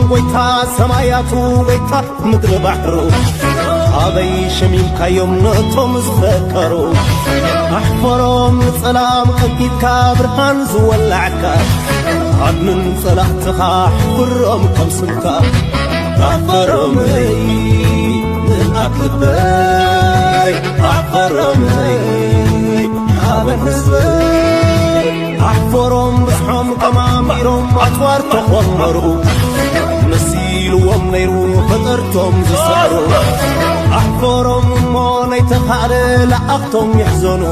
ጎይታ ሰማያቱ፣ ጎይታ ምድሪ ባሕሩ፣ ኣበይ ሸሚምካዮም ነቶም ዝፈከሩ? ኣሕፈሮም ንጸላም ቀንጢትካ፣ ብርሃን ዝወላዕካ፣ ኣድንን ጸላእትኻ፣ ኣሕፍሮም ከም ስምካ። ኣሕፈሮመይ ንኣት ልበይ፣ ኣሕፈሮመይ ኣበን ህዝበይ። ኣሕፈሮም ብዝሖም ቀማሚሮም ኣጽዋር ተኾመሩ፣ መሲልዎም ነይሩ ፈጠርቶም ዝሰዕሩ። ኣሕፈሮም እሞ ናይ ተኻእለ ለኣኽቶም ይሕዘኑ፣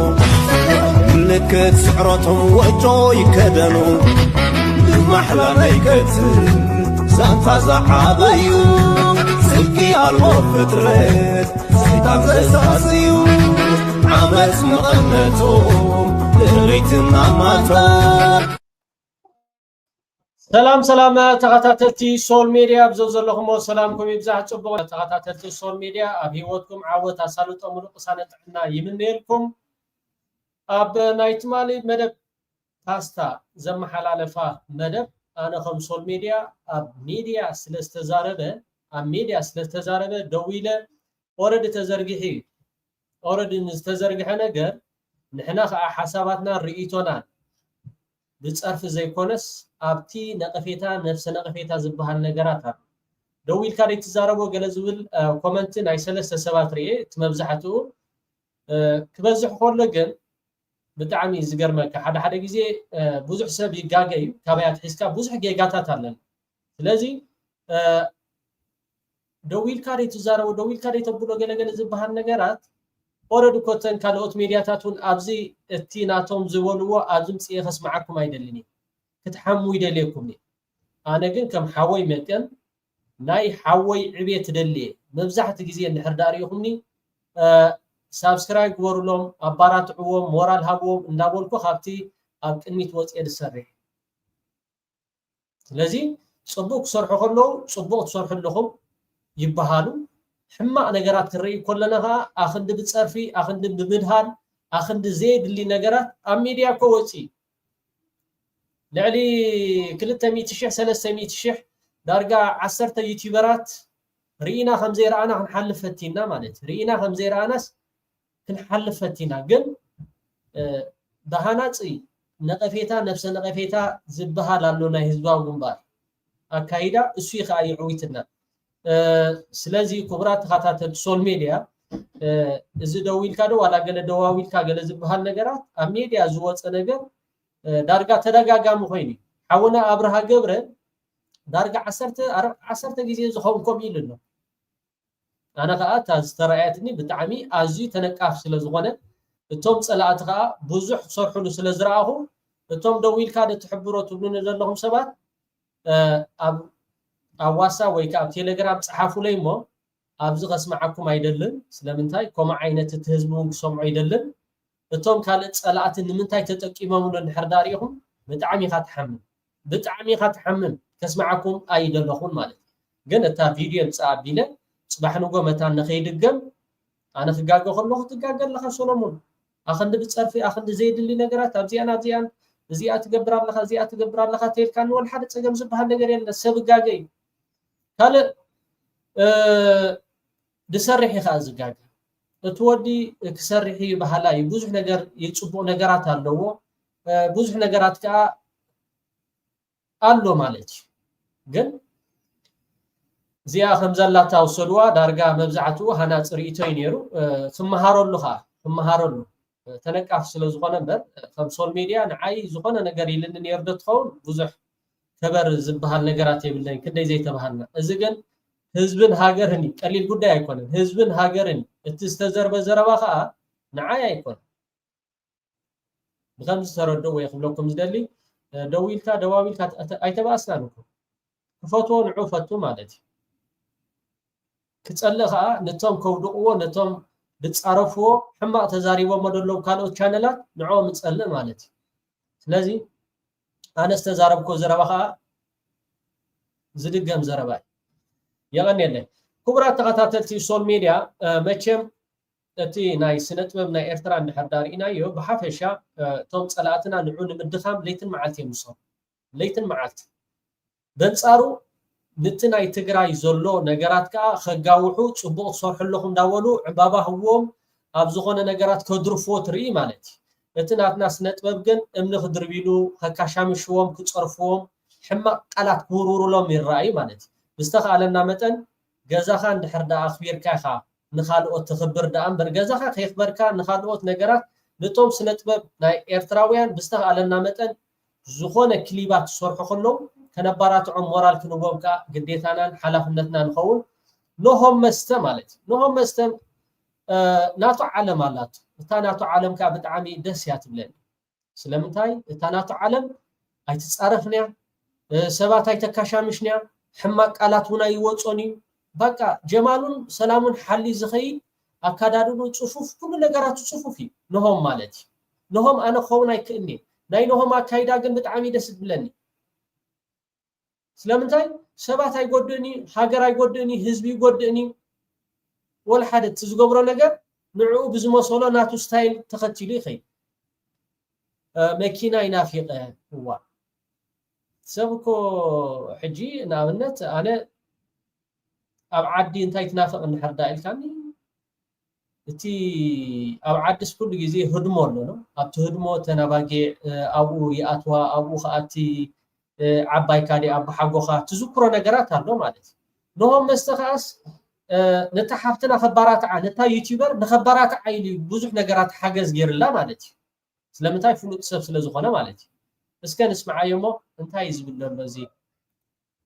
ምልክት ስዕረቶም ወጮ ይከደኑ። ብማሕላ ናይ ቀትሪ ዛንታ ዝዓበዩ፣ ጽድቂ ኣልቦ ፍጥረት ሰይጣን ዘሳስዩ፣ ዓመጽ መቐነቶም፣ ድሪትና ማቶም። ሰላም ሰላም ተኸታተልቲ ሶል ሜድያ፣ ኣብ ዘለኹሞ ሰላምኩም ይብዛሕ። ጽቡቕ ተኸታተልቲ ሶል ሜድያ፣ ኣብ ህይወትኩም ዓወት ኣሳልጦ፣ ሙሉእ ቅሳነ ጥዕና ይምነየልኩም። ኣብ ናይ ትማሊ መደብ ፓስታ ዘመሓላለፋ መደብ፣ ኣነ ከም ሶል ሜድያ ኣብ ሚድያ ስለ ዝተዛረበ፣ ኣብ ሚድያ ስለ ዝተዛረበ ደዊለ ኦረዲ ተዘርጊሑ እዩ። ኦረዲ ንዝተዘርግሐ ነገር ንሕና ከዓ ሓሳባትና ርእይቶናን ብፀርፊ ዘይኮነስ ኣብቲ ነቐፌታ፣ ነፍሰ ነቐፌታ ዝበሃል ነገራት ኣሎ። ደው ኢልካ ዘይትዛረቦ ገለ ዝብል ኮመንት ናይ ሰለስተ ሰባት ርኤ። እቲ መብዛሕትኡ ክበዝሕ ከሎ ግን ብጣዕሚ ዝገርመካ፣ ሓደ ሓደ ግዜ ብዙሕ ሰብ ይጋገ እዩ። ካበይ ኣትሒዝካ ብዙሕ ጌጋታት ኣለና። ስለዚ ደው ኢልካ ዘይትዛረቦ፣ ደው ኢልካ ዘይተብሎ ገለገለ ዝበሃል ነገራት ኦረዲ እኮ እተን ካልኦት ሜድያታት እውን ኣብዚ እቲ ናቶም ዝበልዎ ኣብዚ ምፅኤ ከስምዓኩም ኣይደልን እየ። ክትሓሙ ይደልየኩም እየ። ኣነ ግን ከም ሓወይ መጠን ናይ ሓወይ ዕቤት ደልየ። መብዛሕቲ ግዜ እንድሕር ዳኣ ሪኢኹምኒ ሳብስክራይብ ግበሩሎም፣ ኣባራትዕዎም፣ ሞራል ሃብዎም እንዳበልኩ ካብቲ ኣብ ቅድሚት ወፅየ ዝሰርሕ። ስለዚ ፅቡቅ ክሰርሑ ከለዉ ፅቡቅ ትሰርሑ ኣለኹም ይበሃሉ። ሕማቅ ነገራት ክንርኢ ከለና ከዓ ኣክንዲ ብፀርፊ፣ ኣክንዲ ብምድሃል፣ ኣክንዲ ዘየድሊ ነገራት ኣብ ሚድያ እኮ ወፂ ልዕሊ ክልተ ሚእቲ ሽሕ ሰለስተ ሚእቲ ሽሕ ዳርጋ ዓሰርተ ዩቲበራት ርኢና ከም ዘይረኣና ክንሓልፍ ፈቲና ማለት እዩ። ርኢና ከም ዘይረኣናስ ክንሓልፍ ፈቲና። ግን ብሃናፂ ነቐፌታ፣ ነብሰ ነቐፌታ ዝበሃል ኣሎ ናይ ህዝባዊ ግንባር ኣካይዳ፣ እሱ እዩ ከዓ የዕዊትና። ስለዚ ክቡራት ተኸታተልቲ ሶል ሜድያ፣ እዚ ደው ኢልካ ዶ ዋላ ገለ ደዋዊልካ ገለ ዝበሃል ነገራት ኣብ ሜድያ ዝወፀ ነገር ዳርጋ ተደጋጋሚ ኮይኑ እዩ። ሓውና ኣብርሃ ገብረ ዳርጋ ዓሰርተ ዓሰርተ ግዜ ዝኸውን ከምኡ ኢሉ ኣሎ። ኣነ ከዓ እታ ዝተረኣየትኒ ብጣዕሚ ኣዝዩ ተነቃፍ ስለ ዝኾነ እቶም ፀላእቲ ከዓ ብዙሕ ክሰርሕሉ ስለ ዝረኣኹ እቶም ደው ኢልካ ዶ ትሕብሮ ትብሉኒ ዘለኹም ሰባት ኣብ ኣብ ዋትሳፕ ወይ ከዓ ኣብ ቴሌግራም ፀሓፉለይ እሞ ኣብዚ ከስምዓኩም ኣይደልን። ስለምንታይ ከምኡ ዓይነት እቲ ህዝቢ እውን ክሰምዖ ኣይደልን። እቶም ካልእ ፀላእቲ ንምንታይ ተጠቂሞምሉ እንድሕር ዳኣ ሪኢኹም ብጣዕሚ ኢኻ ትሓምም፣ ብጣዕሚ ኢኻ ትሓምም። ከስምዓኩም ኣይደለኹን ማለት እዩ። ግን እታ ቪድዮ ምፅእ ኣቢለ ፅባሕ ንጎ መታን ንኸይድገም ኣነ ክጋገ ከለኹ ትጋገ ኣለኻ ሶሎሞን። ኣኽንዲ ብፀርፊ ኣኽንዲ ዘይድሊ ነገራት ኣብዚኣን ኣብዚኣን እዚኣ ትገብር ኣለኻ እዚኣ ትገብር ኣለኻ ተይልካ ንወል ሓደ ፀገም ዝበሃል ነገር የለ ሰብ እጋገ እዩ። ካልእ ድሰርሕ እዩ ከዓ ዝጋገ እቲ ወዲ ክሰርሕ እዩ በሃላ እዩ ብዙሕ ነገር ይፅቡቅ ነገራት ኣለዎ ብዙሕ ነገራት ከዓ ኣሎ ማለት እዩ ግን እዚኣ ከም ዘላታ ውሰድዋ ዳርጋ መብዛሕትኡ ሃናፂ ርእቶ እዩ ነይሩ ክመሃረሉ ከዓ ክመሃረሉ ተነቃፍ ስለ ዝኾነ እምበር ከም ሶል ሜድያ ንዓይ ዝኾነ ነገር ኢልኒ ነይሩ ዶ ትኸውን ብዙሕ ከበር ዝበሃል ነገራት የብለይን ክንደይ ዘይተባሃልና እዚ ግን ህዝብን ሃገርን እዩ ቀሊል ጉዳይ ኣይኮነን ህዝብን ሃገርን እዩ እቲ ዝተዘርበ ዘረባ ከዓ ንዓይ ኣይኮነን ብከምዚ ተረድእዎ እየ ክብለኩም ዝደሊ ደዊልካ ደዋዊልካ ኣይተባእስናን እኮ ክፈትዎ ንዑ ፈቱ ማለት እዩ ክፀልእ ከዓ ነቶም ከውድቅዎ ነቶም ዝፃረፍዎ ሕማቅ ተዛሪቦሞ ዘለዉ ካልኦት ቻነላት ንዕኦም ይፀልእ ማለት እዩ ስለዚ ኣነ ዝተዛረብኮ ዘረባ ከዓ ዝድገም ዘረባ እዩ የቀንየለይ ክቡራት ተኸታተልቲ ሶል ሜድያ መቸም እቲ ናይ ስነ ጥበብ ናይ ኤርትራ እንድሕር ዳርኢናዮ ብሓፈሻ እቶም ፀላእትና ንዑ ንምድኻም ለይትን መዓልቲ እዮም ዝሰርሑ ለይትን መዓልቲ በንፃሩ ንቲ ናይ ትግራይ ዘሎ ነገራት ከዓ ከጋውሑ፣ ፅቡቕ ትሰርሑ ኣለኹም እንዳበሉ ዕምባባ ህዎም ኣብ ዝኾነ ነገራት ከድርፍዎ ትርኢ ማለት እዩ። እቲ ናትና ስነ ጥበብ ግን እምኒ ክድርቢሉ፣ ከካሻምሽዎም፣ ክፀርፍዎም፣ ሕማቕ ቃላት ክውርውሩሎም ይረኣዩ ማለት እዩ። ብዝተኻእለና መጠን ገዛኻ እንድሕር ደኣ ኣኽቢርካ ኢኻ ንኻልኦት ተኽብር ደኣ እምበር፣ ገዛኻ ከየኽበርካ ንኻልኦት ነገራት፣ ነቶም ስነ ጥበብ ናይ ኤርትራውያን ብዝተኻእለና መጠን ዝኾነ ክሊባት ዝሰርሑ ከለዉ ከነባራትዖም፣ ሞራል ክንቦም ከዓ ግዴታናን ሓላፍነትና ንኸውን። ኖሆም መስተ ማለት እዩ። ኖሆም መስተ ናቱ ዓለም ኣላቱ። እታ ናቱ ዓለም ከዓ ብጣዕሚ ደስ እያ ትብለኒ። ስለምንታይ? እታ ናቱ ዓለም ኣይትፃረፍንያ፣ ሰባት ኣይተካሻምሽንያ፣ ሕማቅ ቃላት እውን ኣይወፆን እዩ። በቃ ጀማሉን ሰላሙን ሓሊ ዝኸይድ፣ ኣካዳድኑ ፅፉፍ፣ ኩሉ ነገራቱ ፅፉፍ እዩ። ኖሆም ማለት እዩ። ኖሆም ኣነ ክኸውን ኣይክእልኒ። ናይ ኖሆም ኣካይዳ ግን ብጣዕሚ ደስ ትብለኒ። ስለምንታይ? ሰባት ኣይጎድእን እዩ፣ ሃገር ኣይጎድእን እዩ፣ ህዝቢ ይጎድእን እዩ። ወላ ሓደ እቲ ዝገብሮ ነገር ንዕኡ ብዝመሰሎ ናቱ ስታይል ተኸቲሉ ይኸይድ። መኪና ይናፊቐ። እዋ፣ ሰብ እኮ ሕጂ ንኣብነት ኣነ ኣብ ዓዲ እንታይ ትናፍቕ እንድሕር ዳ ኢልካኒ፣ እቲ ኣብ ዓድስ ኩሉ ግዜ ህድሞ ኣሎ። ኣብቲ ህድሞ እተን ኣባጊዕ ኣብኡ ይኣትዋ፣ ኣብኡ ከዓ እቲ ዓባይካ ዲ ኣቦሓጎኻ ትዝክሮ ነገራት ኣሎ ማለት እዩ። ንሆም መስተ ከዓስ ነታ ሓፍትና ከባራትዓ፣ ነታ ዩቲበር ንከባራትዓ ኢሉ ብዙሕ ነገራት ሓገዝ ገይርላ ማለት እዩ። ስለምንታይ? ፍሉጥ ሰብ ስለ ዝኾነ ማለት እዩ። እስከ ንስምዓዮ እሞ እንታይ እዩ ዝብል ዘሎ እዚ?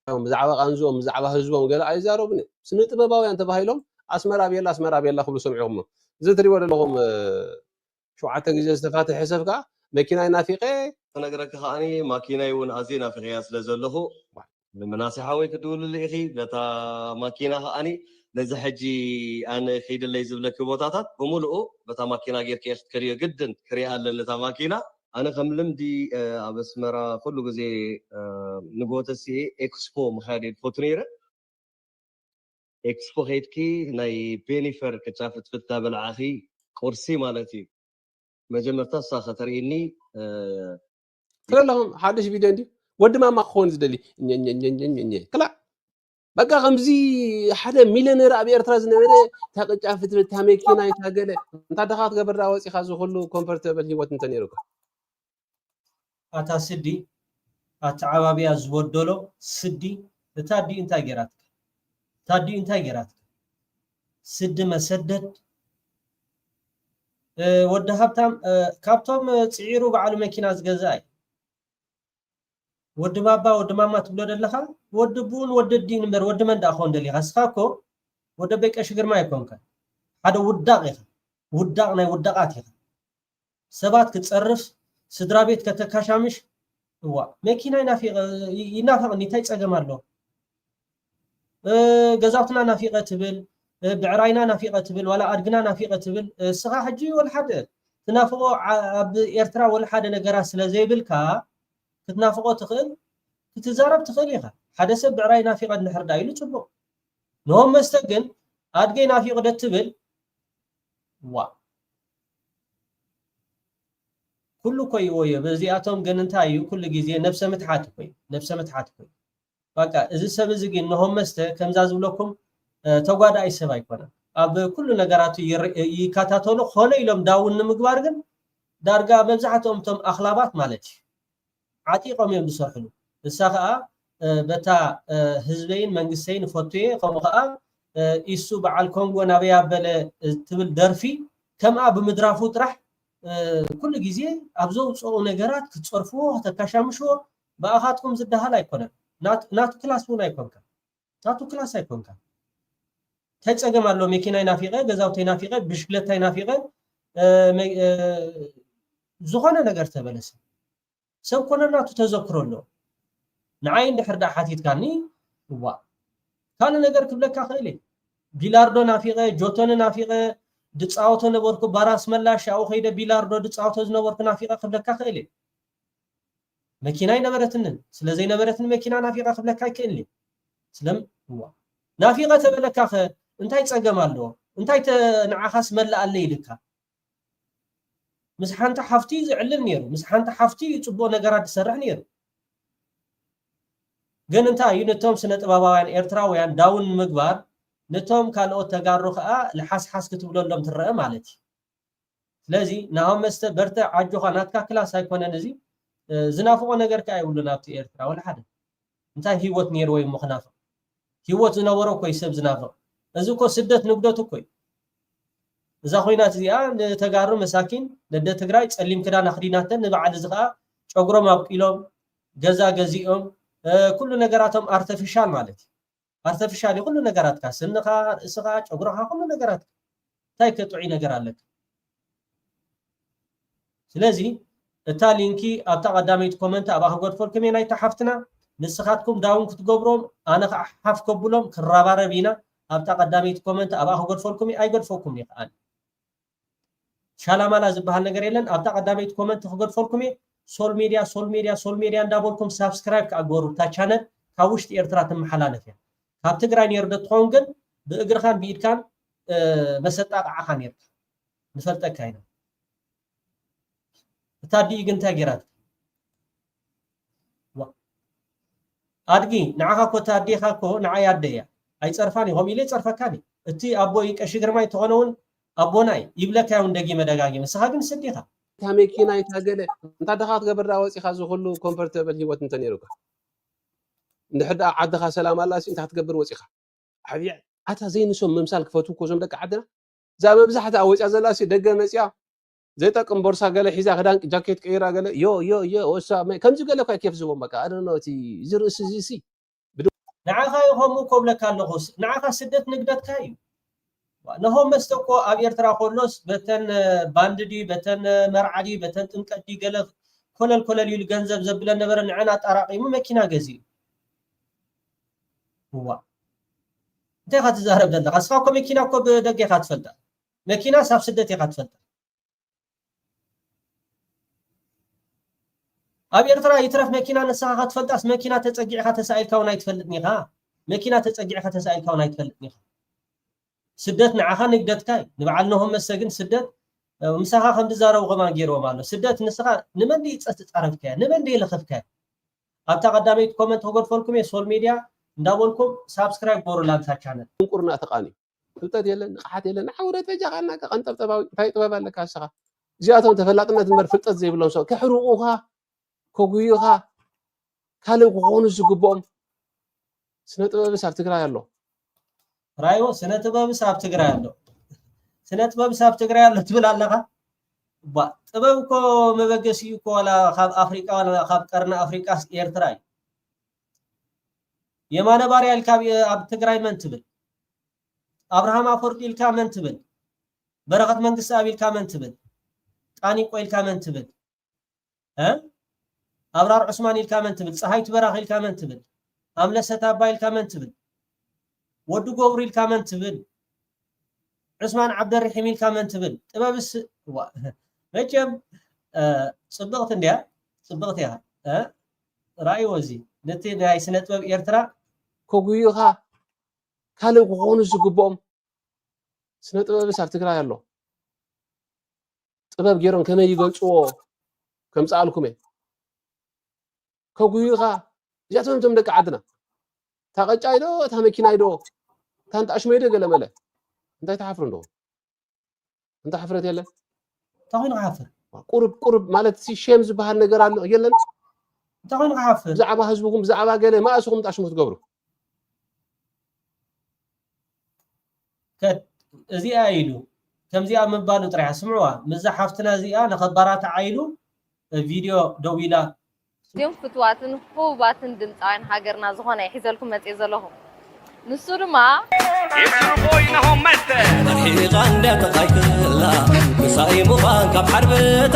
ብዛዕባ ቃንዝኦም፣ ብዛዕባ ህዝቦም ገለ ኣይዛረቡን እዮም። ስነ ጥበባውያን ተባሂሎም ኣስመራ ቤላ፣ ኣስመራ ቤላ ክብሉ ሰምዕኹሞ። እዚ ትሪእዎ ዘለኹም ሸውዓተ ግዜ ዝተፋትሐ ሰብ ከዓ መኪናይ ናፊቐ። ክነግረካ ከዓኒ ማኪናይ እውን ኣዝየ ናፊቐያ ስለ ዘለኹ ንምናሴ ሓወይ ክድውልሉ ኢኺ። ነታ ማኪና ከዓኒ ነዚ ሕጂ ኣነ ከይደለይ ዝብለኪ ቦታታት ብምልኡ በታ ማኪና ጌርኪ ክትከድዮ ግድን ክሪኣ ኣለኒ እታ ማኪና። ኣነ ከም ልምዲ ኣብ ኣስመራ ኩሉ ግዜ ንጎተሲ ኤክስፖ ምኻድ እየ ዝፈቱ ነይረ። ኤክስፖ ከይድኪ ናይ ቤኒፈር ቅጫ ፍትፍት ዳበላዓኺ ቁርሲ ማለት እዩ። መጀመርታ እሳ ከተርእኒ ትረለኹም ሓድሽ ቪድዮ እንዲ ወዲ ማማ ክኸውን ዝደሊ ኘ ክላእ በቃ ከምዚ ሓደ ሚሊዮነር ኣብ ኤርትራ ዝነበረ እታ ቅጫ ፍትፍት እታ መኪና እታ ገለ እንታ ድኻ ክትገብር ደኣ ወፂኻ እዚ ኩሉ ኮምፎርተብል ህይወት እንተ ነይሩካ ኣታ ስዲ ኣተዓባብያ ዝበደሎ ስዲ እታ ኣዲኡ እንታይ ገይራትካ? እታ ኣዲኡ እንታይ ገይራትካ? ስዲ መሰደድ ወዲ ሃብታም ካብቶም ፅዒሩ በዓሉ መኪና ዝገዝእ እዩ። ወዲ ባባ ወዲ ማማ ትብሎ ዘለኻ ወዲ ቡን ወዲ ዲን እምበር ወዲ መን ደኣ ክኾን ደሊኻ? እስኻ እኮ ወዲ ኣቦይ ቀሺ ግርማ ኣይኮንካ። ሓደ ውዳቕ ኢኻ። ውዳቕ ናይ ውዳቓት ኢኻ። ሰባት ክትፀርፍ፣ ስድራ ቤት ከተካሻምሽ። እዋ መኪና ይናፊቐ ይናፈቕኒ እንታይ ፀገም ኣሎ? ገዛውትና ናፊቐ ትብል፣ ብዕራይና ናፊቐ ትብል፣ ዋላ ኣድግና ናፊቐ ትብል። እስኻ ሕጂ ወላ ሓደ ትናፍቖ ኣብ ኤርትራ ወላ ሓደ ነገራት ስለ ዘይብልካ ክትናፍቖ ትኽእል ክትዛረብ ትኽእል ኢኻ። ሓደ ሰብ ብዕራይ ናፊቐ እንድሕር ዳ ኢሉ ፅቡቕ። ንሆም መስተ ግን ኣድገይ ናፊቑ ዶ ትብል? ዋ ኩሉ እኮ ይዎ እዮ። በዚኣቶም ግን እንታይ እዩ ኩሉ ግዜ ነብሰ ምትሓት እኮ እዩ። ነብሰ ምትሓት እኮ እዩ። በቃ እዚ ሰብ እዚ ግን ንሆም መስተ ከምዛ ዝብለኩም ተጓዳኣይ ሰብ ኣይኮነን። ኣብ ኩሉ ነገራቱ ይከታተሉ ኮነ ኢሎም ዳውን ንምግባር ግን ዳርጋ መብዛሕትኦም እቶም ኣኽላባት ማለት እዩ ዓጢቖም እዮም ዝሰርሕሉ። ንሳ ከዓ በታ ህዝበይን መንግስተይን እፈቱ እየ ከምኡ ከዓ ኢሱ በዓል ኮንጎ ናበይ ኣበለ ትብል ደርፊ ከምኣ ብምድራፉ ጥራሕ ኩሉ ግዜ ኣብ ዘውፅኦ ነገራት ክትፀርፍዎ ከተካሻምሽዎ ብኣኻትኩም ዝደሃል ኣይኮነን። ናቱ ክላስ እውን ኣይኮንካ ናቱ ክላስ ኣይኮንካ። እንታይ ፀገም ኣሎ? መኪናይ ናፊቐ፣ ገዛውተይ ናፊቐ፣ ብሽክለታይ ናፊቐ ዝኾነ ነገር ተበለሰ ሰብ ኮነ ናቱ ተዘክሮ ኣሎ። ንዓይ እንድሕር ደኣ ሓቲትካኒ እዋ ካልእ ነገር ክብለካ ክእል እየ። ቢላርዶ ናፊቐ፣ ጆቶኒ ናፊቐ፣ ድፃወቶ ነበርኩ ባራስ መላሽ ኣብኡ ከይደ ቢላርዶ ድፃወቶ ዝነበርኩ ናፊቐ ክብለካ ክእል እየ። መኪና ኣይነበረትንን ስለ ዘይነበረትኒ መኪና ናፊቐ ክብለካ ኣይክእልን እየ። ስለም እዋ ናፊቐ ተበለካ ኸ እንታይ ፀገም ኣለዎ? እንታይ ንዓኻስ መላኣለይ ኢልካ? ምስ ሓንቲ ሓፍቲ እዩ ዝዕልል ነይሩ። ምስ ሓንቲ ሓፍቲ እዩ ፅቡቕ ነገራት ዝሰርሕ ነይሩ። ግን እንታይ እዩ፣ ነቶም ስነ ጥበባውያን ኤርትራውያን ዳውን ንምግባር፣ ነቶም ካልኦት ተጋሩ ከዓ ልሓስሓስ ክትብለሎም ትረአ ማለት እዩ። ስለዚ ናሆም መስተ በርትዕ፣ ዓጆኻ፣ ናትካ ክላስ ኣይኮነን እዚ። ዝናፍቆ ነገር ከዓ የብሉን ኣብቲ ኤርትራ ወላ ሓደ። እንታይ ህይወት ነይርዎ እዩ እሞ ክናፍቅ? ህይወት ዝነበሮ እኮ እዩ ሰብ ዝናፍቅ። እዚ እኮ ስደት ንግደት እኮ እዩ። እዛ ኮይናት እዚኣ ንተጋሩ መሳኪን ነደ ትግራይ ጸሊም ክዳን ኣክዲናተን፣ ንበዓል እዚ ከዓ ጨጉሮም ኣብቂሎም፣ ገዛ ገዚኦም፣ ኩሉ ነገራቶም ኣርተፊሻል ማለት እዩ። ኣርተፊሻል እዩ ኩሉ ነገራትካ፣ ስንኻ፣ ርእስኻ፣ ጨጉርኻ፣ ኩሉ ነገራትካ። እንታይ ከጥዑይ ነገር ኣለካ? ስለዚ እታ ሊንኪ ኣብታ ቀዳመይቲ ኮመንት ኣብኣ ክገድፈልኩም እየ ናይታ ሓፍትና። ንስኻትኩም ዳውን ክትገብሮም፣ ኣነ ከዓ ሓፍ ከብሎም ክረባረብ ኢና። ኣብታ ቀዳመይቲ ኮመንት ኣብኣ ክገድፈልኩም እየ፣ ኣይገድፈኩም እየ ከዓ። ሻላማላ ዝበሃል ነገር የለን። ኣብታ ቀዳመይቲ ኮመንት ክገድፈልኩም እየ። ሶል ሜድያ፣ ሶል ሜድያ፣ ሶል ሜድያ እንዳበልኩም ሳብስክራይብ ከዓ ግበሩ እታ ቻነል። ካብ ውሽጢ ኤርትራ ትመሓላለፍ እያ። ካብ ትግራይ ነይሩ ዶ ትኸውን ግን ብእግርኻን ብኢድካን መሰጣቕዓኻ ነይርካ። ንፈልጠካ ኢና። እታ ኣዲኡ ግን እንታይ ገይራትካ? ኣድጊ ንዓኻ እኮ እታ ኣዴኻ እኮ ንዓይ ኣደ እያ። ኣይፀርፋን እዩ፣ ከምኡ ኢለ ይፀርፈካን እዩ። እቲ ኣቦይ ቀሺ ግርማይ እንተኾነ እውን ኣቦና እዩ ይብለካ እውን ደጊመ ደጋጊመ። ንስኻ ግን ስዲኻ። እታ መኪና ይታገለ እንታ ድኻ ክትገብር ዳ ወፂኻ እዚ ኩሉ ኮምፎርተብል ህይወት እንተ ነይሩካ እንድሕር ደኣ ዓድኻ ሰላም ኣላሲ እንታይ ክትገብር ወፂኻ? ዓብየ ኣታ ዘይንሶም ምምሳል ክፈትዉ እኮ እዞም ደቂ ዓድና። እዛ መብዛሕትኣ ወፅያ ዘላሲ ደገ መፅያ ዘይጠቅም ቦርሳ ገለ ሒዛ ክዳን ጃኬት ቀይራ ገለ ዮ ዮ ዮ ወሳ መ- ከምዚ ገለ እኳ ኬፍ ዝቦም በቃ ኣደኖ እቲ እዚ ርእሲ እዚ ሲ ንዓኻ እዩ ከምኡ ኮብለካ ኣለኹ። ንዓኻ ስደት ንግደትካ እዩ። ነሆ መስተ እኮ ኣብ ኤርትራ ከሎስ በተን ባንድ ድዩ በተን መርዓ ድዩ በተን ጥምቀት ድዩ ገለ ኮለል ኮለል ኢሉ ገንዘብ ዘብለን ነበረ። ንዐን ኣጣራቂሙ መኪና ገዚኡ። እዋ እንታይ ኢኻ ትዛረብ ዘለኻ? እስኻ እኮ መኪና እኮ ብደገ ኢኻ ትፈልጣ። መኪናስ ኣብ ስደት ኢኻ ትፈልጣ። ኣብ ኤርትራ ይትረፍ መኪና ንስኻ ክትፈልጣስ መኪና ተጸጊዕኻ ተሳኢልካ እውን ኣይትፈልጥን ኢኻ። መኪና ተጸጊዕኻ ተሳኢልካ እውን ኣይትፈልጥን ኢኻ። ስደት ንዓኻ ንግደትካ እዩ። ንበዓል ነሆም መሰ ግን ስደት ምሳኻ ከም ዝዛረቡ ከማን ገይርዎም ኣሎ። ስደት ንስኻ ንመን ድዩ ጸ- ትጻረፍካዮ? ንመን ድዩ ለኸፍካዮ? ኣብታ ቀዳመይቲ ኮመንት ክገድፈልኩም እየ ሶል ሚድያ እንዳበልኩም ሳብስክራይብ ግበሩላ ንታ ቻነል። ድንቁርና ተቃንዩ ፍልጠት የለን ንቕሓት የለን ንሓውረት በጃኻ እናካ ቀንጠብጠባዊ እንታይ ጥበብ ኣለካ ንስኻ እዚኣቶም ተፈላጥነት እምበር ፍልጠት ዘይብሎም ሰብ ከሕርቑኻ ከጉዩኻ ካልእ ክኾኑ ዝግብኦም ስነ ጥበብስ ኣብ ትግራይ ኣሎ ራዮ ስነ ጥበብስ ኣብ ትግራይ ኣሎ ስነ ጥበብስ ኣብ ትግራይ ኣሎ ትብል ኣለኻ እባ ጥበብ እኮ መበገሲኡ እኮ ዋላ ካብ ኣፍሪቃ ዋላ ካብ ቀርኒ ኣፍሪቃስ ኤርትራ እዩ የማነ ባርያ ኢልካ ኣብ ትግራይ መን ትብል ኣብርሃም ኣፈወርቂ ኢልካ መን ትብል በረኸት መንግስቲ ኣብ ኢልካ መን ትብል ጣኒቆ ኢልካ መን ትብል ኣብራር ዑስማን ኢልካ መን ትብል ፀሃይቱ በራኽ ኢልካ መን ትብል ኣምለሰት ኣባ ኢልካ መን ትብል ወዲ ገብሩ ኢልካ መን ትብል ዑስማን ዓብደርሒም ኢልካ መን ትብል ጥበብስ መቸም ፅብቕቲ እንድያ ፅብቕቲ እያ ራእይዎ እዚ ነቲ ናይ ስነ ጥበብ ኤርትራ ከጉዩኻ ካልእ ክኾኑ ዝግብኦም ስነ ጥበብስ ኣብ ትግራይ ኣሎ ጥበብ ገይሮም ከመይ ይገልፅዎ ከምፅኣልኩም እየ ከጉዩኻ እዚኣቶም እቶም ደቂ ዓድና እታ ቀጫ ኢዶ እታ መኪና ኢዶ እታ ንጣሽሞ ኢዶ ገለ መለ እንታይ ትሓፍሩ እንዶ እንታይ ሕፍረት የለን እንታይ ኮይኑ ክሓፍር ቁሩብ ቁሩብ ማለት ሲ ሼም ዝበሃል ነገር ኣሎ የለን እንታይ ኮይኑ ክሓፍር ብዛዕባ ህዝብኹም ብዛዕባ ገለ ማእስኹም ጣሽሙ ትገብሩ ከድ እዚኣ ኢሉ ከምዚኣ ምባሉ ጥራሕ ስምዕዋ ምዛ ሓፍትና እዚኣ ንኸባራትዓ ኢሉ ቪድዮ ደዊላ እዚኦም ፍትዋትን ህቡባትን ድምፃውያን ሃገርና ዝኾነ እየ ሒዘልኩም መፅየ ዘለኹ። ንሱ ድማ የስርቆ ኢናሆም መስተ ርሒቓ እንዳተኻይክላ ምሳይ ምዃን ካብ ሓርበታ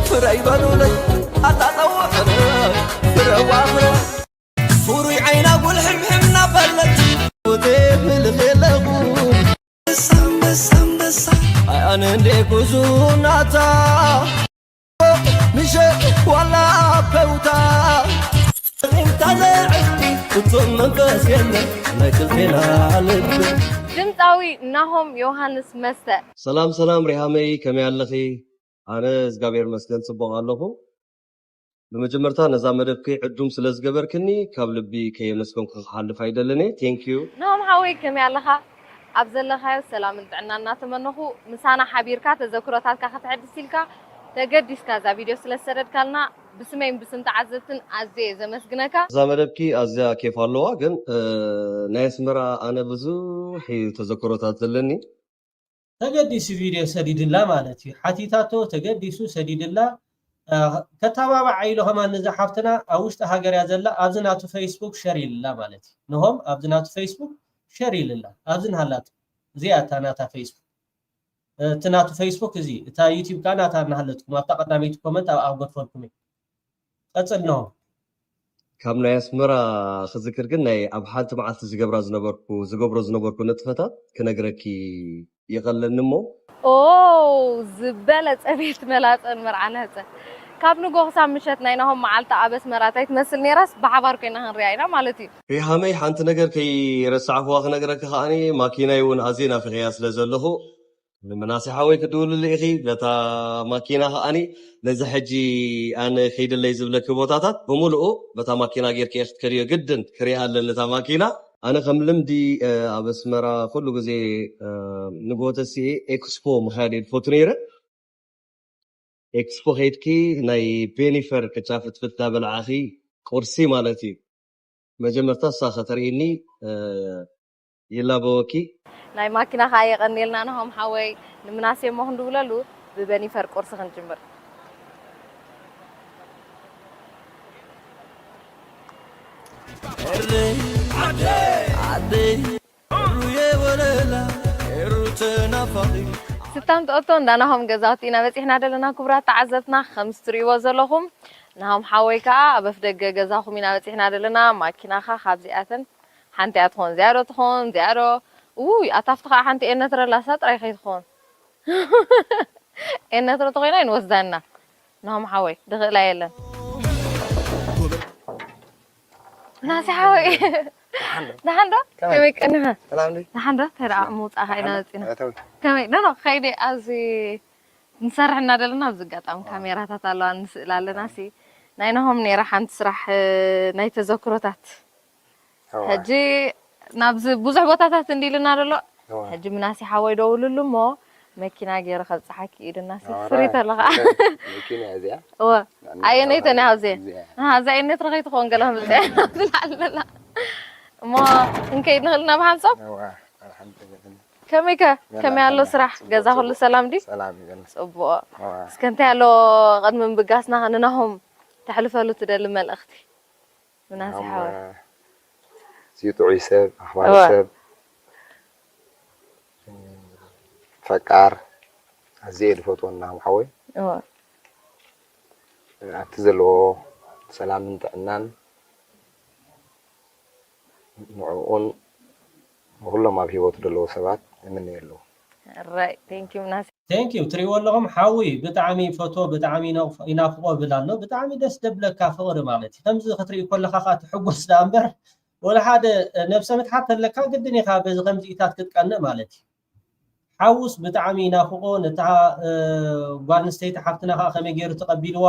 ፍረ ይበሉለይ ኣጣጠውዕረ ፍረዋ ፍረ ፍሩይ ዓይና ጉልሕምሕም እናበለት ውጤ ምልኽ የለኹ ኣነ እንዴ ጉዙ ናታ ምሸት ዋላ ከውታ ሪምታ ለዕስቲ ፍጹም መንፈስ የለ ናይ ክልቴና ልብ ድምፃዊ ናሆም ዮሃንስ መስተ ሰላም ሰላም ሪሃመይ ከመይ ኣለኺ ኣነ እግዚኣብሔር መስገን ጽቡቕ ኣለኹ ብመጀመርታ ነዛ መደብኪ ዕዱም ስለ ዝገበርክኒ ካብ ልቢ ከየመስገንኩ ክሓልፍ ኣይደልን እየ። Thank you። ናሆም ሓወይ፣ ከመይ ኣለኻ? ኣብ ዘለኻዮ ሰላምን ጥዕናን እናተመነኹ፣ ምሳና ሓቢርካ ተዘክሮታትካ ከተሐድስ ኢልካ ተገዲስካ እዛ ቪድዮ ስለ ዝሰደድካልና ብስመይን ብስም ተዓዘብትን ኣዝየ እየ ዘመስግነካ። እዛ መደብኪ ኣዝያ ኬፍ ኣለዋ፣ ግን ናይ ኣስመራ ኣነ ብዙሕ እዩ ተዘክሮታት ዘለኒ። ተገዲሱ ቪድዮ ሰዲድላ ማለት እዩ። ሓቲታቶ ተገዲሱ ሰዲድላ። ከተባባዕ ኢሉ ከማን ንዛ ሓፍትና ኣብ ውሽጢ ሃገር እያ ዘላ፣ ኣብዚ ናቱ ፌስቡክ ሸር ኢልላ ማለት እዩ። ንሆም ኣብዚ ናቱ ፌስቡክ ሸር ኢልላ፣ ኣብዚ ንሃላቱ እዚኣ እታ ናታ ፌስቡክ፣ እቲ ናቱ ፌስቡክ እዚ፣ እታ ዩቲብ ከዓ ናታ እናሃለትኩም ኣብታ ቀዳመይቲ ኮመንት ኣብ ኣብ ገድፈልኩም እዩ። ቀፅል ንሆም። ካብ ናይ ኣስመራ ክዝክር ግን ናይ ኣብ ሓንቲ መዓልቲ ዝገብራ ዝነበርኩ ዝገብሮ ዝነበርኩ ንጥፈታት ክነግረኪ ይቐለኒ እሞ ኦ ዝበለጸ ቤት መላጸን መርዓ ነጸ ካብ ንጎ ክሳብ ምሸት ናይ ናሆም መዓልቲ ኣብ ኣስመራ እንታይ ትመስል ነይራስ ብሓባር ኮይና ክንሪኣ ኢና ማለት እዩ። ከይሃመይ ሓንቲ ነገር ከይረሳዕክዋ ክነግረኪ ከዓኒ ማኪናይ እውን ኣዝየ ናፊቐያ ስለ ዘለኹ ንምናሴ ሓወይ ክድውልሉ ኢኺ በታ ማኪና ከዓኒ ነዚ ሕጂ ኣነ ከይድለይ ዝብለኪ ቦታታት ብምልኡ በታ ማኪና ጌርኪ ክትከድዮ ግድን ክሪኣ ኣለኒ እታ ማኪና። ኣነ ከም ልምዲ ኣብ ኣስመራ ኩሉ ግዜ ንግሆ ተሲኤ ኤክስፖ ምኻድ እየ ዝፈቱ ነይረ። ኤክስፖ ከይድኪ ናይ ቤኒፈር ቅጫ ፍትፍት ዳበላዓኺ ቁርሲ ማለት እዩ። መጀመርታ እሳ ከተርእይኒ ይላበወኪ። ናይ ማኪና ከዓ የቐንየልና ናሆም ሓወይ። ንምናሴ እሞ ክንድውለሉ ብበኒፈር ቁርሲ ክንጅምር። ስታም ተኦቶ እንዳ ናሆም ገዛውቲ ኢና በፂሕና ዘለና። ክቡራት ተዓዘብትና ከም እትሪእዎ ዘለኹም ናሆም ሓወይ ከዓ ኣብ ኣፍደገ ገዛኹም ኢና በፂሕና ዘለና። ማኪናኻ ካብዚኣተን ሓንቲ እያ ትኾን። እዚኣ ዶ ትኾን? እዚኣ ዶ? ውይ ኣታ ኣብቲ ከዓ ሓንቲ ኤነትረላ እሳ ጥራይ ከይትኾን። ኤነትረ ተኾይና ኣይንወስዳና። ናሆም ሓወይ ድኽእላ የለን። ናሲ ሓወይ ደሓን ዶ? ከመይ ቀኒኻ? ደሓን ዶ? እንታይ ደኣ ምውፃእኻ ኢና መፂና። ከመይ ዶ ከይደ ኣብዚ ንሰርሕ እናደለና ኣብዚ ኣጋጣሚ ካሜራታት ኣለዋ ንስእል ኣለና ሲ ናይ ናሆም ነይራ ሓንቲ ስራሕ ናይ ተዘክሮታት ሕጂ ናብዚ ብዙሕ ቦታታት እንዲልና ደሎ ሕጂ ምናሲ ሓወይ ደውልሉ እሞ መኪና ገይረ ከብፅሓኪ ኢድና ሲ ፍሪት ኣለኻ ኣየነይተን ኣብዘ ኣብዛ የነት ረኸይ ትኸውን ገለ ከምፅያ ዝላዓለላ እሞ ክንከይድ ንኽእል ናብ ሓንሶም ከመይ ከ ከመይ ኣሎ ስራሕ ገዛ ኩሉ ሰላም ዲ ጽቡቕ እስከ እንታይ ኣሎ ቅድሚ ምብጋስና ንናሆም ተሕልፈሉ ትደሊ መልእኽቲ ምናሴ ሓወይ እዚ ጥዑይ ሰብ ኣኽባሪ ሰብ ፈቃር ኣዝየ ዝፈትዎ ናሆም ሓወይ ኣብቲ ዘለዎ ሰላምን ጥዕናን ንዕኡን ንኩሎም ኣብ ሂወቱ ዘለዉ ሰባት ይምነየሉ። ራይ ቴንክ ዩ ምናሴ። ቴንክ ዩ ትሪእዎ ኣለኹም ሓዊ ብጣዕሚ ይፈትዎ ብጣዕሚ ይናፍቆ ይብል ኣሎ ብጣዕሚ ደስ ደብለካ ፍቅሪ ማለት እዩ ከምዚ ክትርኢ ከለካ ከዓ ትሕጎስ ደኣ እምበር ወላ ሓደ ነብሰ ምትሓት ተለካ ግድን ኢካ በዚ ከምዚኢታት ክትቀንእ ማለት እዩ ሓውስ ብጣዕሚ ይናፍቆ ነታ ጓል ኣንስተይቲ ሓፍትና ከዓ ከመይ ገይሩ ተቀቢልዋ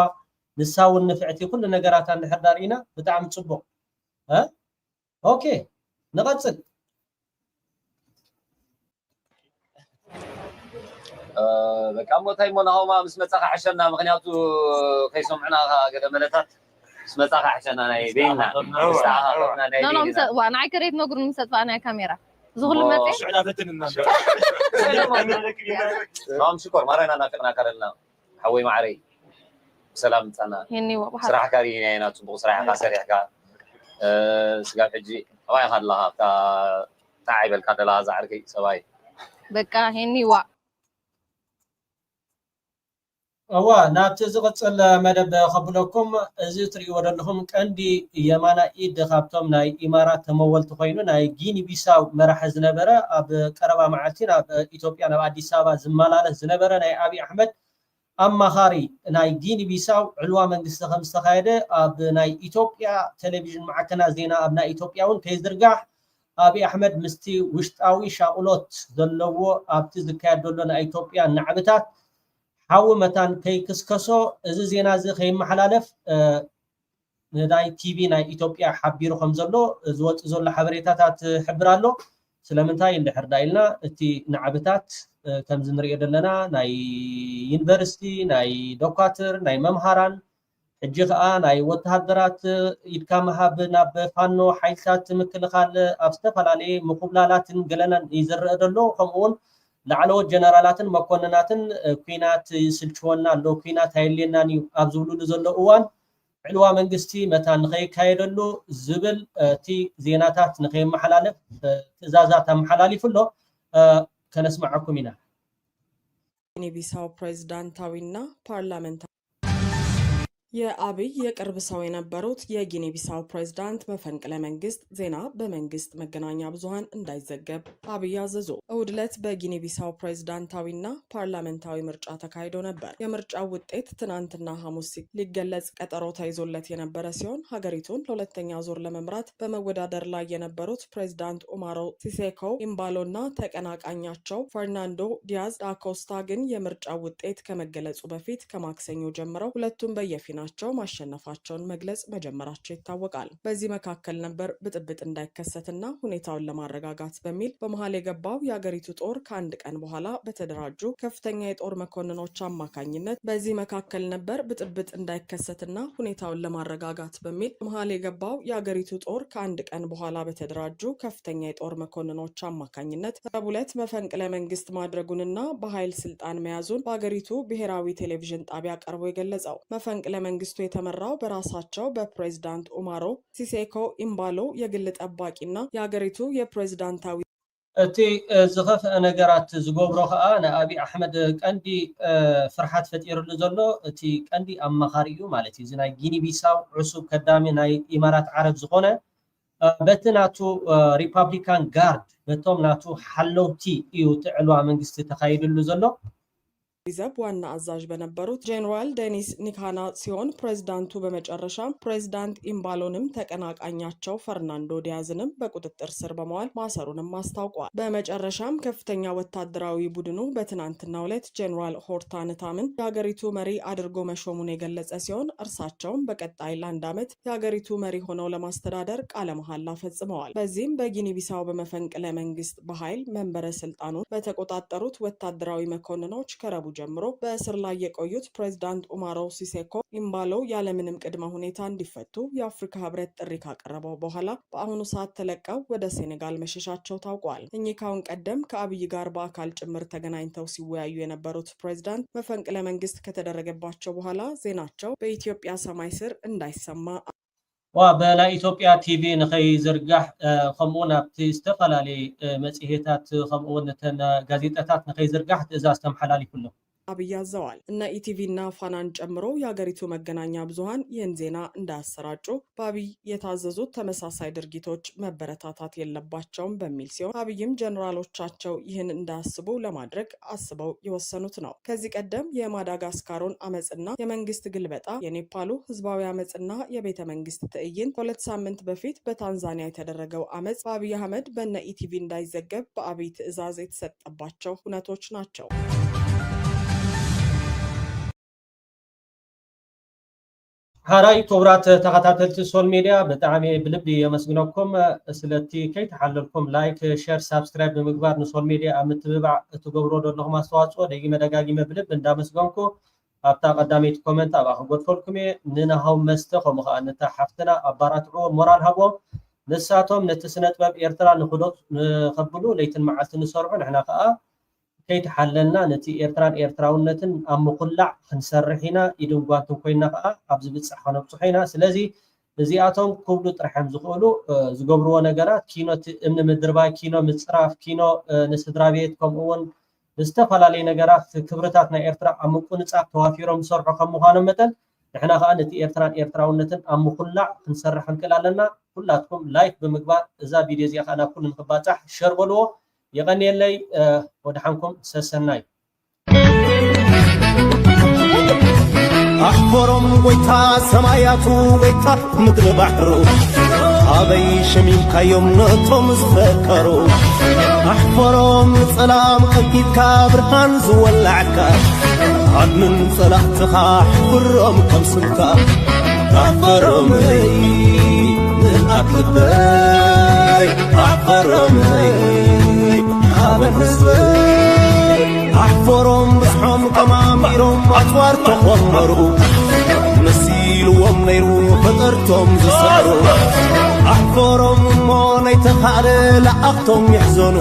ንሳ እውን ንፍዕቲ ኩሉ ነገራታ እንድሕር ዳርኢና ብጣዕሚ ፅቡቅ ኦኬ ንቐጽል በቃ እሞ እንታይ እሞ ናሆማ ምስ መጻኻ ሕሸና ምክንያቱ ከይሰምዑና ገለ መለታት ምስ መጻኻ ሕሸና ናይ በይንና ንዓይ ከሬት ነግሩ ምስ ኣጥፋእናዮ ካሜራ ዝኹሉ መጽ ሽኮር ማራይና ናፊቅና ካለልና ሓወይ ማዕረይ ብሰላም ምጻና። ሄኒ ወ ብሓ- ስራሕካ ርኢናዮ ኢና፣ ጽቡቕ ስራሕ ኢኻ ሰሪሕካ። እ፣ ስጋብ ሕጂ ኣባይ ኢኻ ኣለኻ? ኣብታ ጣዕ ይበልካ ዘለኻ እዛ ዓርከይ ሰብኣይ። በቃ ሄኒ ዋ። እዋ ናብቲ ዝቕጽል መደብ ከብለኩም እዚ እትርእይዎ ዘለኹም ቀንዲ የማናይ ኢድ ካብቶም ናይ ኢማራት ተመወልቲ ኮይኑ ናይ ጊኒ ቢሳው መራሒ ዝነበረ ኣብ ቀረባ መዓልቲ ናብ ኢትዮጵያ ናብ ኣዲስ ኣበባ ዝመላለስ ዝነበረ ናይ ኣብይ ኣሕመድ ኣማኻሪ ናይ ጊኒ ቢሳው ዕልዋ መንግስቲ ከም ዝተኻየደ ኣብ ናይ ኢትዮጵያ ቴሌቪዥን ማዕከናት ዜና ኣብ ናይ ኢትዮጵያ እውን ከይዝርጋሕ ኣብይ ኣሕመድ ምስቲ ውሽጣዊ ሻቕሎት ዘለዎ ኣብቲ ዝካየድ ዘሎ ናይ ኢትዮጵያ ናዕብታት ሓዊ መታን ከይክስከሶ እዚ ዜና እዚ ከይመሓላለፍ ንናይ ቲቪ ናይ ኢትዮጵያ ሓቢሩ ከም ዘሎ ዝወጽእ ዘሎ ሓበሬታታት ይሕብር ኣሎ። ስለምንታይ እንድሕር ዳ ኢልና፣ እቲ ናዕብታት፣ እ፣ ከምዚ ንሪኦ ዘለና ናይ ዩኒቨርሲቲ፣ ናይ ዶኳትር፣ ናይ መምሃራን፣ ሕጂ ከኣ ናይ ወተሃደራት ኢድካ ምሃብ ናብ ፋኖ ሓይልታት ምክልኻል ኣብ ዝተፈላለየ ምኹብላላትን ገለናን እዩ ዝረአ ዘሎ። ከምኡ እውን ላዕለዎት ጀነራላትን መኮንናትን፣ እ፣ ኲናት ይስልችወና ኣሎ፣ ኲናት ኣየድልየናን እዩ ኣብ ዝብሉሉ ዘሎ እዋን፣ ዕልዋ መንግስቲ መታን ንኸይካየደሉ ዝብል፣ እ፣ እቲ ዜናታት ንኸየመሓላልፍ፣ እ፣ ትእዛዛት ኣመሓላሊፉ ኣሎ። እ፣ ከነስምዓኩም ኢና። ጊኒቢሳው ፕሬዝዳንታዊና ፓርላመንታዊ የአብይ የቅርብ ሰው የነበሩት የጊኒ ቢሳው ፕሬዝዳንት መፈንቅለ መንግስት ዜና በመንግስት መገናኛ ብዙሃን እንዳይዘገብ አብይ አዘዙ። እሁድ ዕለት በጊኒ ቢሳው ፕሬዝዳንታዊና ፓርላመንታዊ ምርጫ ተካሂዶ ነበር። የምርጫው ውጤት ትናንትና ሐሙስ ሲ-፣ ሊገለጽ ቀጠሮ ተይዞለት የነበረ ሲሆን፣ ሀገሪቱን ለሁለተኛ ዙር ለመምራት በመወዳደር ላይ የነበሩት ፕሬዝዳንት ኡማሮ ሲሴኮ ኢምባሎና ተቀናቃኛቸው ፈርናንዶ ዲያዝ ዳኮስታ ግን የምርጫው ውጤት ከመገለጹ በፊት ከማክሰኞ ጀምረው ሁለቱም በየፊናቸው ማሸነፋቸውን መግለጽ መጀመራቸው ይታወቃል። በዚህ መካከል ነበር ብጥብጥ እንዳይከሰትና ሁኔታውን ለማረጋጋት በሚል በመሃል የገባው የአገሪቱ ጦር ከአንድ ቀን በኋላ በተደራጁ ከፍተኛ የጦር መኮንኖች አማካኝነት በዚህ መካከል ነበር ብጥብጥ እንዳይከሰትና ሁኔታውን ለማረጋጋት በሚል በመሃል የገባው የአገሪቱ ጦር ከአንድ ቀን በኋላ በተደራጁ ከፍተኛ የጦር መኮንኖች አማካኝነት ረቡዕ ዕለት መፈንቅለ መንግስት ማድረጉንና በኃይል ስልጣን መያዙን በአገሪቱ ብሔራዊ ቴሌቪዥን ጣቢያ ቀርቦ የገለጸው። መፈንቅለ መንግስቱ የተመራው በራሳቸው በፕሬዝዳንት ኡማሮ ሲሴኮ ኢምባሎ የግል ጠባቂና የአገሪቱ የፕሬዝዳንታዊ እቲ፣ እ፣ ዝኸፍአ ነገራት ዝገብሮ ከኣ ንኣብይ ኣሕመድ ቀንዲ፣ እ፣ ፍርሓት ፈጢርሉ ዘሎ እቲ ቀንዲ ኣማኻሪ እዩ ማለት እዩ። እዚ ናይ ጊኒ ቢሳው ዕሱብ ከዳሚ ናይ ኢማራት ዓረብ ዝኾነ፣ እ፣ በቲ ናቱ፣ እ፣ ሪፓብሊካን ጋርድ፣ በቶም ናቱ ሓለውቲ እዩ እቲ ዕልዋ መንግስቲ ተኻይድሉ ዘሎ። ዘብ ዋና አዛዥ በነበሩት ጄኔራል ዴኒስ ኒካና ሲሆን ፕሬዝዳንቱ በመጨረሻም ፕሬዝዳንት ኢምባሎንም ተቀናቃኛቸው ፈርናንዶ ዲያዝንም በቁጥጥር ስር በመዋል ማሰሩንም አስታውቋል። በመጨረሻም ከፍተኛ ወታደራዊ ቡድኑ በትናንትናው ዕለት ጄኔራል ሆርታ ንታምን የሀገሪቱ መሪ አድርጎ መሾሙን የገለጸ ሲሆን እርሳቸውም በቀጣይ ለአንድ ዓመት የሀገሪቱ መሪ ሆነው ለማስተዳደር ቃለ መሐላ ፈጽመዋል። በዚህም በጊኒ ቢሳው በመፈንቅለ መንግስት በኃይል መንበረ ስልጣኑን በተቆጣጠሩት ወታደራዊ መኮንኖች ከረቡ ጀምሮ በእስር ላይ የቆዩት ፕሬዝዳንት ኡማሮ ሲሴኮ ኢምባሎ ያለምንም ቅድመ ሁኔታ እንዲፈቱ የአፍሪካ ህብረት ጥሪ ካቀረበው በኋላ በአሁኑ ሰዓት ተለቀው ወደ ሴኔጋል መሸሻቸው ታውቋል። እኚህ ካሁን ቀደም ከአብይ ጋር በአካል ጭምር ተገናኝተው ሲወያዩ የነበሩት ፕሬዝዳንት መፈንቅለ መንግስት ከተደረገባቸው በኋላ ዜናቸው በኢትዮጵያ ሰማይ ስር እንዳይሰማ ዋ፣ ብናይ ኢትዮጵያ ቲቪ ንኸይዝርጋሕ፣ እ፣ ከምኡውን ኣብቲ ዝተፈላለየ፣ እ፣ መጽሔታት፣ ከምኡውን እተን ጋዜጣታት ንኸይዝርጋሕ ትእዛዝ ተመሓላሊፉ ኣሎ። አብይ አዘዋል። እነ ኢቲቪና ፋናን ጨምሮ የአገሪቱ መገናኛ ብዙሃን ይህን ዜና እንዳያሰራጩ በአብይ የታዘዙት ተመሳሳይ ድርጊቶች መበረታታት የለባቸውም በሚል ሲሆን አብይም ጀነራሎቻቸው ይህን እንዳያስቡ ለማድረግ አስበው የወሰኑት ነው። ከዚህ ቀደም የማዳጋስካሩን አመፅና የመንግስት ግልበጣ፣ የኔፓሉ ህዝባዊ አመፅና የቤተ መንግስት ትዕይንት፣ ከሁለት ሳምንት በፊት በታንዛኒያ የተደረገው አመፅ በአብይ አህመድ በነ ኢቲቪ እንዳይዘገብ በአብይ ትዕዛዝ የተሰጠባቸው ሁነቶች ናቸው። ሓራይ ክቡራት ተኸታተልቲ ሶል ሜድያ፣ ብጣዕሚ ብልቢ የመስግነኩም። ስለቲ ከይተሓለልኩም ላይክ፣ ሼር፣ ሳብስክራይብ ብምግባር ንሶል ሜድያ ኣብ ምትብባዕ እትገብሮ ዘለኹም ኣስተዋፅኦ ደጊመ ደጋጊመ ብልቢ እንዳመስገንኩ፣ ኣብታ ቀዳመይቲ ኮመንት ኣብኣ ክገድፈልኩም እየ። ንናሃው መስተ ከምኡ ከዓ ነታ ሓፍትና ኣባራትዕዎ፣ ሞራል ሃብዎም። ንሳቶም ነቲ ስነ ጥበብ ኤርትራ ንክዶ-፣ ንኸብሉ ለይትን መዓልትን ዝሰርሑ፣ ንሕና ከዓ ከይተሓለልና ነቲ ኤርትራን ኤርትራውነትን ኣብ ምኹላዕ ክንሰርሕ ኢና። ኢድን ጓንትን ኮይና ከዓ ኣብ ዝብጻሕ ከነብጽሖ ኢና። ስለዚ እዚኣቶም ክብሉ ጥራሕ እዮም ዝኽእሉ። እ፣ ዝገብርዎ ነገራት ኪኖ፣ እቲ እምኒ ምድርባይ፣ ኪኖ ምጽራፍ፣ ኪኖ፣ እ፣ ንስድራ ቤት ከምኡ እውን ንዝተፈላለዩ ነገራት ክብርታት ናይ ኤርትራ ኣብ ምቁንጻብ ተዋፊሮም ዝሰርሑ ከም ምዃኖም መጠን ንሕና ከዓ ነቲ ኤርትራን ኤርትራውነትን ኣብ ምኹላዕ ክንሰርሕ ክንክእል ኣለና። ኩላትኩም ላይክ ብምግባር እዛ ቪድዮ እዚኣ ከዓ ናብ ኩሉ ንክባጻሕ ሸር በልዎ። የቐንየለይ፣ እ፣ ወድሓንኩም ሰሰናዩ። ኣሕፈሮም ጎይታ ሰማያቱ፣ ጎይታ ምድሪ ባሕሩ፣ ኣበይ ሸሚምካዮም ነቶም ዝፈቀሩ? ኣሕፈሮም ንጸላም ቀልጢፍካ ብርሃን ዝወላዕካ፣ ኣድንን ጸላእትኻ ኣሕፍሮም ከም ስምካ። ኣፈሮመይ ንኣክልበይ ኣፈሮመይ ሓበን ህዝበይ ኣሕፈሮም ብዝሖም ቀማሚሮም ኣፅዋር ተኾመሩ መሲልዎም ነይሩ ፈጠርቶም ዝሰሩ ኣሕፈሮም እሞ ነይተኻእለ ለኣኽቶም ይሕዘኑ